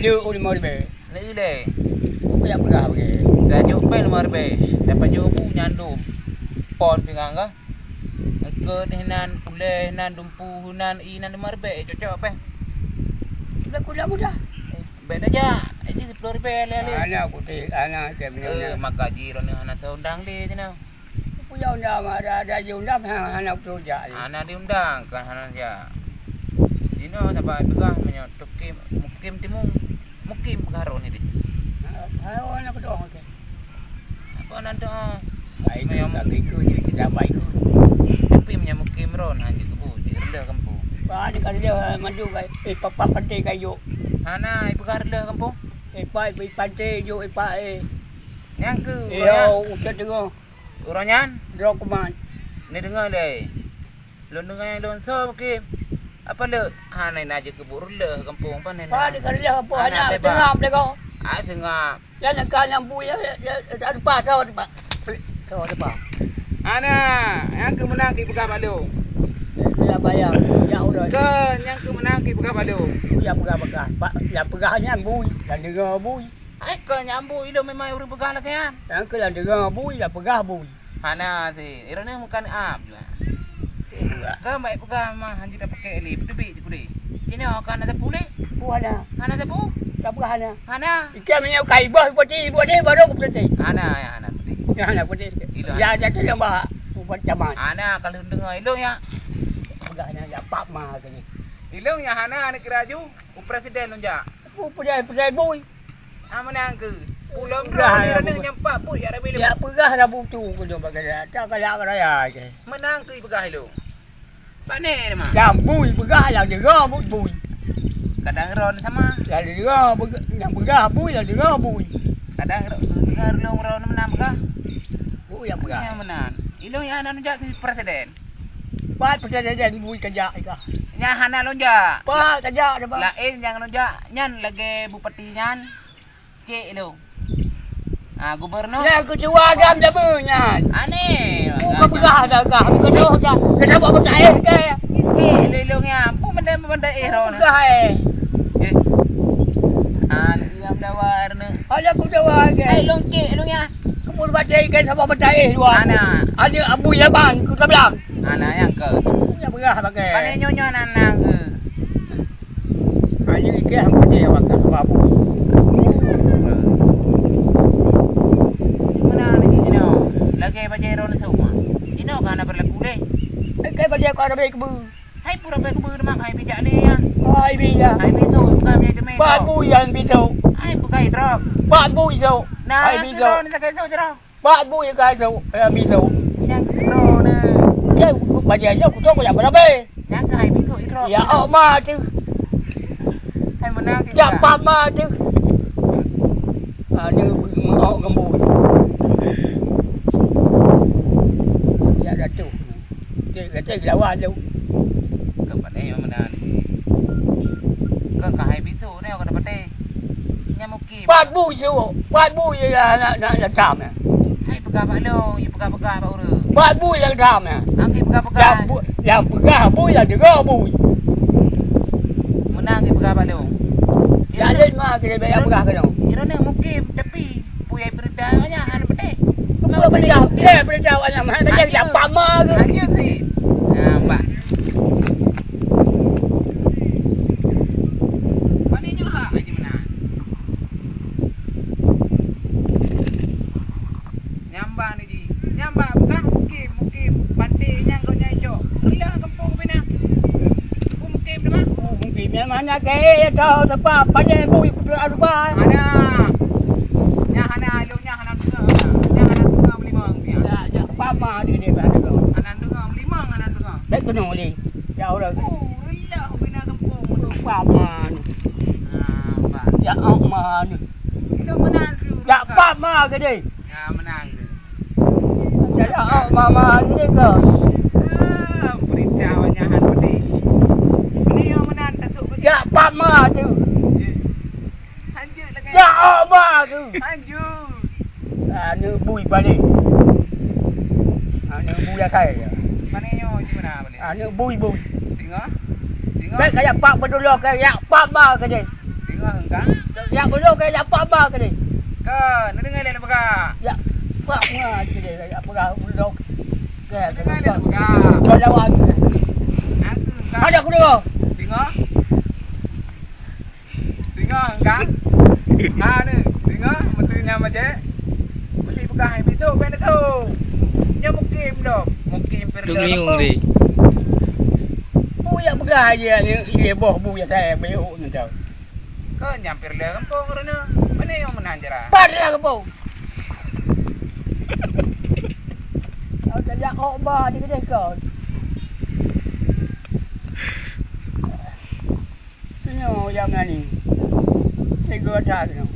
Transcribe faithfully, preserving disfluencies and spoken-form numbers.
Lheueh u limong ribèe. Lheueh lé. Buku nyang peugah bagi. Tajok pèng limong ribèe. Dapat jok bu nyan dum. Pon pingan kah? Eungkôt hinan, ulèe hinan, dumpu hinan, ié hinan limong ribèe. Cocok pèng. Udah kuda mudah. Eh, bèk tajak. Jadi sepuluh ribèe lé-lé. Hana kuté, hana cak Eh, maka ji droeneuh hana seundang lé jinoe. Peue ya undang, ada, ada ji undang, ha-, hana beutôi jak lé. Hana diundang, kan hana jak. Jinoe saban peugah meunyoe tukim, mukim timu, mukim peugah droeneuh deh. Ha, ha, hana keudong, okey. Apa nan tu? Baik, meunyoe tapi ku jadi kita baik ku. Tapi meunyoe mukim droeneuh hana jeuet keubu, jeuet reuloh gampông. Ba ni ka reuloh, eh, maju ka, eh, papa pantai ka jok. Hana, ipeugah reuloh gampông. Eh, pa, eh, pantai jok, eh, pa, eh. Nyang keu Eh, uroe nyan. Oh, ucok tengok. Uroe nyan? Droe kuman. Ni deungoe lé. Lôn deungoe lôn soe bukém. Apa le? Hana na jeuet keubu reuloh gampông, pane na? Pane ka reuloh gampông, Hana hana teuba. Seungab lé ko. Ah, seungab. Nyan ka nyang bui, ya, ya, ya, tak teupah, sawa teupah. Sawa teupah. Hana, nyang keu meunang ki peugah bak lôn. Ya, bayar. Ya, udah. Ke nyang keu meunang ki peugah bak lôn. Ya, peugah-peugah. Pak, ya, peugah nyan bui. Dan deungoe bui. Hai, keu nyang bui ilôn memang ureueng peugah lagèe nyan. Nyang keu nyang deungoe bui, nyang peugah bui. Hana sit, droeneuh meukan am jua. Iya. Keu baik peugah mah, hanjeuet tapakèk lé, beuteubiet jikudeh. Jinoe ka hana sapeue lé? Peue hana? Hana sapeue? Sapeue hana? Hana. Ikan minyak kai beuh putih, buat ni baru aku putih. Hana, ya, hana putih. Ya, hana putih. Ilôn Ya, hana. Jatuh yang bah, buat caman. Hana, kalau deungoe ilôn ya. Peugah hana, ya, pak ma ke ni. Ilôn ya hana, aneuk kira ju, u presiden lôn jak. Peue, peue, peue, bui. Ah, meunang keu? Ulôn Peugah droe ya, droeneuh peugah. Nyang pat buet ya Rabi Ya, lima. Peugah dah butu keu nyoe bagaimana? Tak galak raya je. Meunang keu peugah ilôn. Pane teuma? Nyang bui peugah, nyang deungoe bui, bui. Kadang droeneuh sama. Nyang deungoe beu-, nyang peugah bui, nyang deungoe bui. Kadang ro-, deungoe lôn droeneuh meunan peugah. Bui nyang peugah. Nyang meunan. Ilôn nyang hana jak si presiden. Pat presiden bui kajak ikah. Nyang hana lôn jak. Pat kajak dah, Pak. Laén nyang lôn jak, nyan lagèe bupati nyan. Cek ilôn. Ah, gubernur. Nyang keutuwa agam jameun nyan. Aneh. Bukan peugah dah gah. Bukan doh dah. Kenapa bertaéh ke? Cek ilôn-ilôn nyan. Pun benda-benda eh roh ni. Peugah eh. Eh. Ah, ni diam dawa ni. Ada ku dawa ke? Hai, ilôn cek ilôn nyan. Kebun batai ke sama bertaéh dua. Ana. Ada Abu Yaman, ku sebelah. Ana nyang ke. Nyang peugah pakai. Pane nyoe-nyoe nan-nan ke. Hanya ikhlas hamba dia wakaf babu. Di mana lagi jinoe? Lagi bajai ron semua. Jinoe ka hana berlaku deh. Kai bajai kau ada baik bu. Hai pura baik bu demak hai bijak ni ya. Hai bijak. Hai bisu bukan punya demi. Bat bu yang bisu. Hai bukai drop. Bat bu isu. Nah, hai bisu. Ron tak isu jerah. Bat bui ka sôk, eh, misôk. Nyang keudroe na. Nyang bajèe nyoe kucok kujak beurabé. Nyang keuhai misôk idroe. Ya, ôk ma teuh. Hai meunang kita. Jak pat ma teuh. Aneuk meu'ok ngon bui. Ya, jatuh. Cek, cek lawan tu. Kau pandai memang menang ni. Kau kahai bisu ni, kau dapat teh. Nyamuk Pat bu isu, pat bu ya nak nak nak tam ya. Hai peugah bak lôn, ya peugah-peugah bak ureueng. Pat bu yang tam ya. Aki peugah-peugah. Yang bu, yang peugah bu yang dengar bu. Menang aki peugah bak lôn. Ya lain ma kita bayar peugah kena. Kira ni mungkin tapi bu yang berita banyak hana betul. Kau boleh dah, boleh berita banyak mahal macam siapa ma tu. Hanya sih. Nampak. Mana nyoe hak Haji Menang? Nyamba ni ji. Nyamba bukan mukim, mukim. Pantai nyang kau nyai cok. Bila kampung pina. Ku mukim tu mah. Ku mukim yang mana ke? Ya tahu sebab pandai bu ikut sebab. Mana? Nyah hana, lu nyah hana dengar. Nyah hana dengar melimang dia. Ya, ya, pama dia dia hana dengar. Hana dengar melimang, hana dengar. Baik kena ni. Ya Allah. Oh, rendah bina kampung. Pama ni. Ah, Pak. Ya Allah ni. Kita menang tu. Ya pama ke dia? Ya, menang tu. Jadi, oh, mama ni ke? Ah, berita banyakan pedih. Ni yang menang, Datuk Bagi. Ya, pama tu. Lanjut lagi. Ya, oh, ma tu. Lanjut. Aneuk bui balik. Aneuk bui asai. Mana nyoe, di mana balik? Aneuk bui, bui. Tengah? Tengah? Baik, kayak pak berdua, kayak pak ba kerja. Tengah, enggak? Tak boleh ke jak pak ba ke ni? Ke, na deungoe lé peugah. Jak pak ma ke ni, jak peugah ulok. Ke, na deungoe lé peugah. Kau lawan. Aku ka. Ada aku dengar. Dengar. Dengar ka. Ha ni, dengar, mesti nyam aja. Mesti peugah hai bisu, ben tu. Nyo mukim dok. Mukim perlu. Tung liung di. Bu jak peugah aja ni, ié boh bu jak saya, bayu ni tau. Kau nyampir le gampông rena. Mana yang menang jera? Pada gampông. Kau tak jak kau ba di kedai kau. Nyoe nyang nani. Tiga dah nyoe.